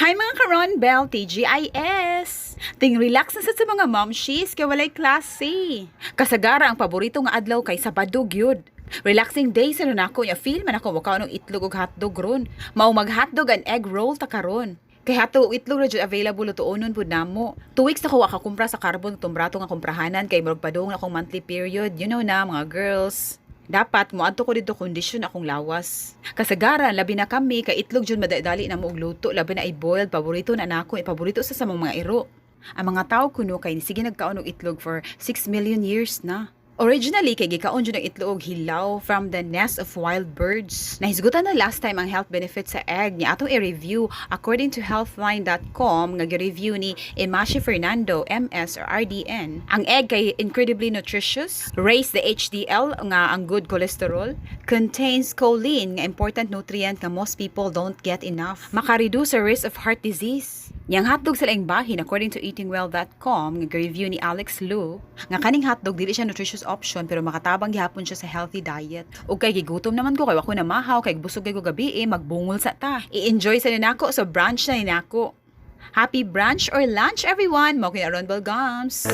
Hi, mga karon Bell, TGIS! Ting relax na sad sa mga momshies kay walay klase. Kasagara ang paborito nga adlaw kay Sabado gyud. Relaxing day sa nako nya, feel man ako mukaon og itlog ug hotdog ron. Mao mag hotdog and egg roll ta karon. Kay hotdog itlog ra jud available, lutuonon pud namo. 2 weeks na ko wa kakumpra sa Carbon, tumbrato nga kumprahanan kay murag padung na akong monthly period. You know na, mga girls. Dapat moadto ko didto kondisyon akong lawas. Kasagaran labi na kami kay itlog jud madali na mo og luto, labi na i-boiled, paborito na nako, paborito sa mga iro. Ang mga tao kuno kay sige nagkaon og itlog for 6 million years na. Originally, kay gikaon jud ang itlog hilaw from the nest of wild birds. Nahisgutan na last time ang health benefits sa egg ni atong i-review according to healthline.com nga gi-review ni Emashi Fernando, MS or RDN. Ang egg kay incredibly nutritious, raise the HDL nga ang good cholesterol, contains choline nga important nutrient nga most people don't get enough. Maka-reduce the risk of heart disease. Yang hotdog sa laing bahin, according to eatingwell.com nga review ni Alex Lu, nga kaning hotdog dili siya nutritious option pero makatabang gihapon siya sa healthy diet. Ug kay gigutom naman ko kay wa ko na mahaw kay busog kay ko gabi eh, magbungol sa ta. I-enjoy sa ninako, so brunch na ninako. Happy brunch or lunch, everyone. Mo kay Ron Gums.